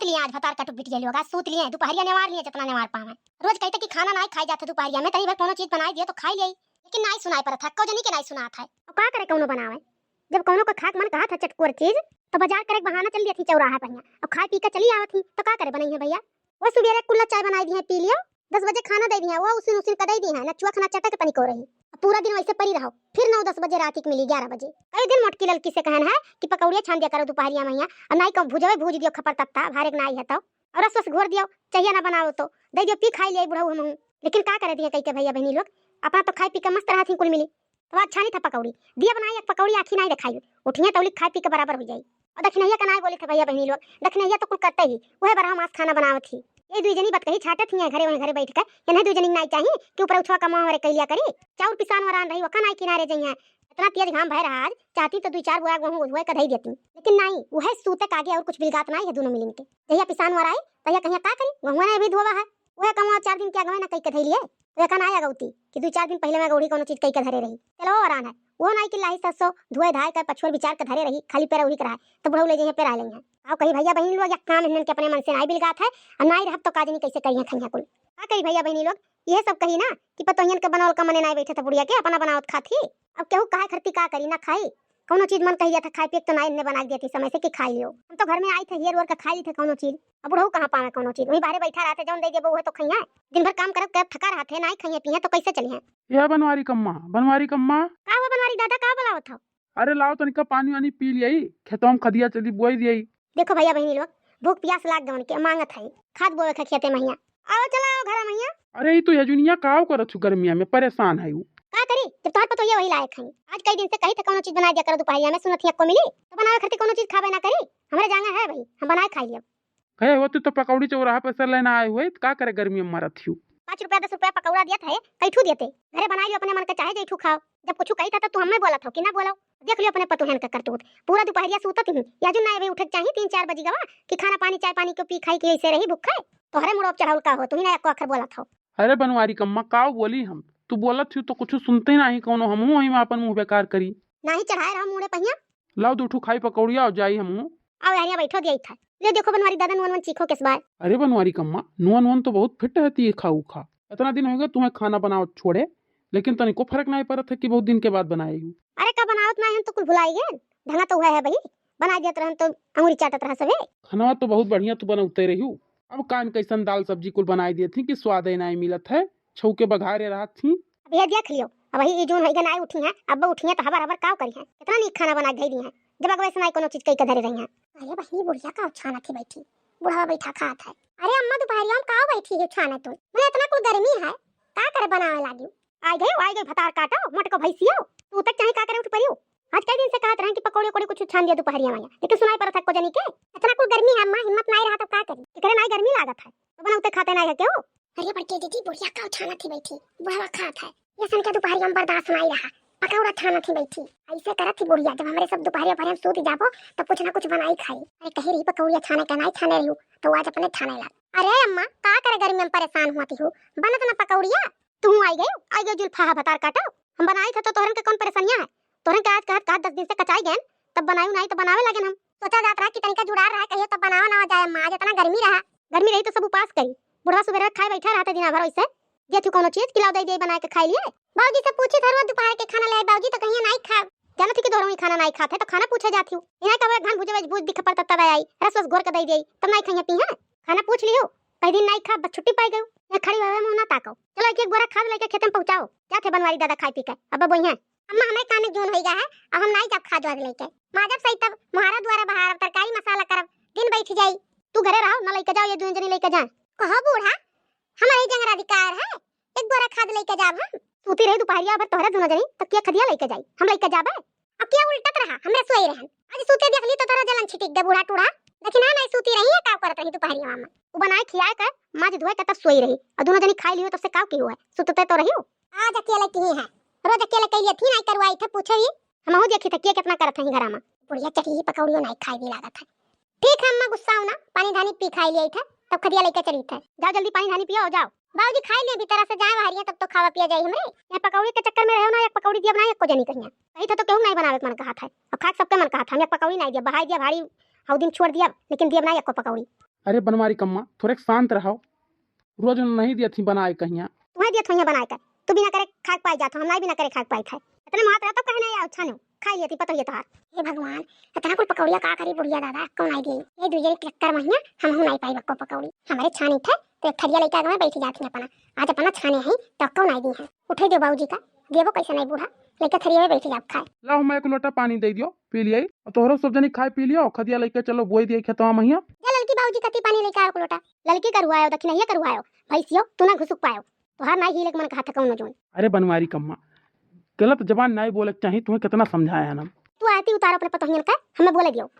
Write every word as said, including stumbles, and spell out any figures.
लिए आज भतार काटू बिटिया लोग, आज सूत लिए, दुपहरिया नेवार लिए, जितना नेवार पावे। रोज कहते कि खाना नाई खाई जाते दुपहरिया में, तनी भर कोनो चीज बनाई दियो तो खाई लिए, लेकिन नाई सुनाई परत है, कौ जनी के नाई सुनात है। अब का करे कौनो बनावे, जब कौनो का खाक मन कहत है चटकोर चीज, तो बाजार करे के बहाना चल दिया थी चौराहा पहिया, अब खाए पी के चली आवत ही, तो का करे बनई है भैया? वो सुबेरे कुल्ला चाय बनाई दिए, पी लियो, दस बजे खाना दे दिए, वो उसिन उसिन का दे दिए, ना चुआ खाना चटक तनी को रही। अब पूरा दिन वैसे परी रहो, फिर नौ दस बजे रात के मिली, ग्यारह बजे। कई दिन मोटकी ललकी से कहन है कि पकौड़िया छान दिया करो दुपहरिया में, और नाई कहूँ भुजवे भूज दियो खपर तत्ता, भारे के नाई है तो, और रस वस घोर दियो, चाहिए ना बनाओ तो दे दियो, पी खाई लिया बुढ़ऊ हमहूँ। लेकिन का करे दिए कई के भैया बहनी लोग, अपना तो खाई पी के मस्त रहत ही कुल मिली। तो आज छानी था पकौड़ी, दिया बनाई एक पकौड़ी आखी नाई देखाई, उठिए तौली खाए पी के बराबर हो जाई। और दखिनैया का नाई बोली थे भैया बहनी लोग, दखिनैया तो कुल करते ही, वह बरहा मांस खाना बनावत ही। ये दुई जनी बतकही छाटत ही है घरे, वहीं घरे बैठ के, इन्हें दुई जनी के नाई चाही कि ऊपर उछवा का मुँह हमारे कैलिया करी, चाउर पिसान वरान रही, वका नाई किनारे जइहें। इतना तेज घाम भय रहा आज, चाहती तो दुई चार बोरा गेहूँ उधुए का धई देती, लेकिन नाई, वह सूते के आगे और कुछ बिलगात नाई है दोनों मिलिन के। जहिया पिसान वराई, तहिया कहिया का करी, गेहूँ नहीं भी धोवा है, वह कमवा चार दिन के आगे ना कई के धई लिए, तो एका नाई अगौती कि दुई चार दिन पहले में गौड़ी कौनो चीज कई के धरे रही। चलो वरान है, वो नाई कि लाही ससो, धोए धाए के पछुअर विचार के धरे रही, खाली पेरा उही के रहा, तो बुढ़ऊ ले जइहें पेरा लेइहें। आओ कही भैया बहनी लोग, या काम इन्हन के अपने मन से नाई बिलगात है, और नाई रहब तो का जनी कैसे करिहें खइहें कुल। का कही भैया बहनी लोग, यह सब कही ना कि पतोहियन के बनावल का मने नाई बैठे था बुढ़िया के, अपना बनावत खात ही। अब केहू काहे खरती का करी ना खाई, कौनो चीज मन कही जाता खाए पिए के तो नाई इन्ने बना के देती समय से कि खाई लियो। हम तो घर में आई थे हेर ओर के खाई ली थे कौनो चीज, अब बुढ़ऊ कहाँ पावे कौनो चीज, वही बाहरे बैठा रहते, जौन दे देबो उहे तो खइहें। दिन भर काम करब करब थका रहते, नाई खइहें पिए तो कैसे चलिहें? या बनवारी कम्मा, बनवारी कम्मा। का हुआ बनवारी दादा, का बुलावत हो? अरे लाओ तनिका पानी वानी पी लियाई, खेतवा में खदिया चली बोई दियाई। देखो भैया बहनी लोग, भूख प्यास लाग गवन के मांगत है, खाद बोवे के खेते महिया। आओ चला आओ घरा महिया। अरे ई तो यजुनिया काव करत छु गर्मिया में, परेशान है उ। का करी जब तोहर पतोहिया वही लायक है। आज कई दिन से कही थे कौनो चीज बना दिया करो दुपहरिया में, सुनत ही को मिली तो बनावे खरती कौनो चीज खावे ना करी। हमरे जांगा है भाई, हम बनाए खाई लियो। कहे होती तो पकौड़ी चौराहा पे से लेना आए हुए, का करे गर्मी में मरत हियो। पाँच रुपया दस रुपया पकौड़ा दिया था, कई ठू देते, घरे बनाई लियो अपने मन के, चाहे जई ठू खाओ। जब कुछ कही था तो तू हमें बोला था कि ना बोलो, देख लियो अपने पतोहन का करतूत। पूरा दुपहरिया सूतत ही, या जो ना अभी उठे के चाही तीन चार बजी गवा कि खाना पानी चाय पानी के पी खाई के ऐसे रही भूखे। तोहरे मुड़ो चढ़ाउल का हो, तू ही ना एको अखर बोला था। अरे बनवारी कम्मा काव बोली हम, तू बोलत हियो तो कुछ सुनते ही नाही कौनो, हमहू वही में अपन मुंह बेकार करी। नाही चढ़ाए रहो मुड़े पहिया। लाओ दू ठू खाई पकौड़िया और जाई हमहू। आओ यार, यहाँ बैठो दिया था। ले देखो बनवारी दादा, नुअन वन चीखो किस बार। अरे बनवारी कम्मा, नुअन वन तो बहुत फिट रहती है, खाऊ खा। इतना दिन हो गया तुम्हें खाना बनावत छोड़े, लेकिन तनिको फर्क नहीं पड़त है कि बहुत दिन के बाद बनाए हूँ। अरे का बनावत नहीं, हम तो कुल भुलाई गए। ढंगा तो हुआ है भाई, बना दियत रहन तो अंगुरी चाटत रहा सबे। खाना तो बहुत बढ़िया तू बनौते रही हूँ। अब कान कैसन दाल सब्जी कुल बनाई दिए थी कि स्वादे नहीं मिलत है, छऊ के बघारे रहत थी। अब ये देख लियो, अब वही ई जून होइगा नाई उठी हैं, अब उठी हैं तो हबर हबर काव करी हैं। कितना नीक खाना बना के धई दी हैं, जब अगवे से नाई कोनो चीज कई के धरे रही हैं। अरे बहिनी बुढ़िया का छाना थी बैठी, बुढ़वा बैठा खात है। अरे अम्मा दुपहरिया में काव बैठी है छाना तू, मने इतना कुल गर्मी है, का करे बनावे लागी? आई गयो, आई गयो भतार काटो, मोटको भैंसियो, तू तक चाहे का करे उठ परियो। आज कई दिन से कहत रहे कि पकौड़ी उकौड़ी कुछ छान दिया दुपहरिया में, लेकिन सुनाई पड़त है को जनी के। इतना कुल गर्मी है अम्मा, हिम्मत नाई रहा तब का करी, एकरे नाई गर्मी लागत है, तो बनौते खाते नाई है केहू। अरे बड़की दीदी, बुढ़िया का उठाना थी बैठी, बुढ़वा खात है। ये सन के दुपहरिया में बर्दाश्त नाई रहा, पकौड़ा छाना थी बैठी। ऐसे करत थी बुढ़िया, जब हमरे सब दुपहरिया भरे हम सूत जाबो, तब कुछ ना कुछ बनाई खाई। अरे कहे रही पकौड़िया छाने के, नाई छाने रही हूँ, तो आज अपने छाने लग। अरे अम्मा, का करे गर्मी में परेशान हुआ थी हूँ, बनत ना पकौड़िया। तू आई गयो, आई गयो जुल्फा भतार काटो। हम बनाई थे तो तोहरन के कौन परेशानिया है? तोहरन के आज कहत कहत दस दिन से कचाई गए, तब बनाई उनाई तो बनावे लगे हम। सोचा जात रहा कि तनिका जुड़ार रहा, कहियो तब बनावा ना जाए अम्मा, आज इतना गर्मी रहा। गर्मी रही तो सब उपास करी, बुढ़वा सुबह खाए बैठा रहता दिना भर वैसे। जे तू कोनो चीज कि लाओ दे दे बना के खाई लिए। बाबूजी से पूछी थरुआ दोपहर के खाना ले आई, बाबूजी तो कहिए नाई खाब। जाना थी कि दोहरौनी खाना नाई खात है तो खाना पूछे जाती हूँ। इन्हें कब घन भुजे भुज दिख पड़ता तब आई, रस वस घोर के दे दे, तब नाई खाइए पी हैं। खाना पूछ लियो, कई दिन नाई खाब, बस छुट्टी पाई गयो। यहाँ खड़ी हुए मुँह ना ताको। चलो एक एक बोरा खाद लेके खेते में पहुँचाओ। क्या थे बनवारी दादा खाए पी के, अब बोई हैं। अम्मा हमें काम में जून होई गया है, अब हम नाई जाब खाद वाद लेके। माजब सही तब मुहारा दुआरा बहारब, तरकारी मसाला करब, दिन बैठ जाई। तू घरे रहो, ना लेके जाओ, ये दोनों जनी लेके जाए। कहो बूढ़ा, हमारे ही जंगरा अधिकार है, एक बोरा खाद लेके जाब हम। सूती रही दुपहरिया भर तोहरे दोनों जनी, तो क्या खदिया लेके जाई, हम लेके जाबे? अब क्या उल्टत रहा, हमरे सोई रहन। आज सूते देख ली तो तोरा जलन छिटिक दे बूढ़ा टूढ़ा। देखी ना, नहीं सूती रही है, का करत रही दुपहरिया में। वो बनाए खियाए के, माज धोए के तब सोई रही। और दोनों जनी खाई लियो तब से काव की हुआ है, सुतते तो रही हो। आज अकेले की है, रोज अकेले कैलिए थी, नहीं करवाई थे, पूछे ही। हमहू देखी थे के कितना करत है घरा में। बुढ़िया चटही पकौड़ियो नहीं खाई भी लागत है। ठीक है अम्मा, गुस्सा हो ना, पानी धानी पी खाई लिया था, तब खदिया लेके चली थे। जाओ जल्दी पानी धानी पियो, जाओ। बाबूजी खाई लिए भीतर से जाए बाहरिया, तब तो खावा पिया जाई हमरे। यहाँ पकौड़ी के चक्कर में रहो ना, एक पकौड़ी दिया बनाए, एको जनी कहिया। कही था तो केहू नहीं बनावे के मन कहा था, अब खाए सबके मन कहा था, हम एक पकौड़ी नहीं दिया, बहाई दिया भारी, हऊ दिन छोड़ दिया, लेकिन दिया बनाए एको पकौड़ी। अरे बनवारी कम्मा, थोड़े शांत रहो। रोज नहीं दिया थी बनाए कहिया। तुम्हें दिया थोइया बनाए कर, तू बिना करे खाक पाई जात हो, हम नहीं बिना करे खाक पाई खाए। इतने मात रहा तब कहे नहीं आओ छाने, खाई लेती पतोहिया तोहार। हे भगवान, इतना कुल पकौड़िया का करी बुढ़िया दादा, कौन आई गई? ये दुइये के चक्कर में हिया हम हूं नहीं पाई बक्को पकौड़ी। हमारे छानी थे तो एक थरिया लेके आगे में बैठी जाती अपना। आज अपना छाने ही तो कौन आई गई है? उठे दो बाबूजी का, देबो कैसे नहीं बूढ़ा, लेके थरिया में बैठी जाओ खाए। लाओ मैं एक लोटा पानी दे दियो, पी लिया। और तोहरो सब जनी खाए पी लियो, खदिया लेके चलो बोई दिए खेतवा महिया। जा ललकी बाबूजी कती पानी लेके आओ एक लोटा। ललकी करवायो, दखिनहिया करवायो, भैंसियो तू ना घुसुक पायो। तोहार नाई हीले के मन कहा था कौनो जोन। अरे बनवारी कम्मा, गलत जबान नाई बोले के चाही, तुम्हें कितना समझाया है ना। तू आरती उतारो अपने पतोहियन का, हमें बोले दियो।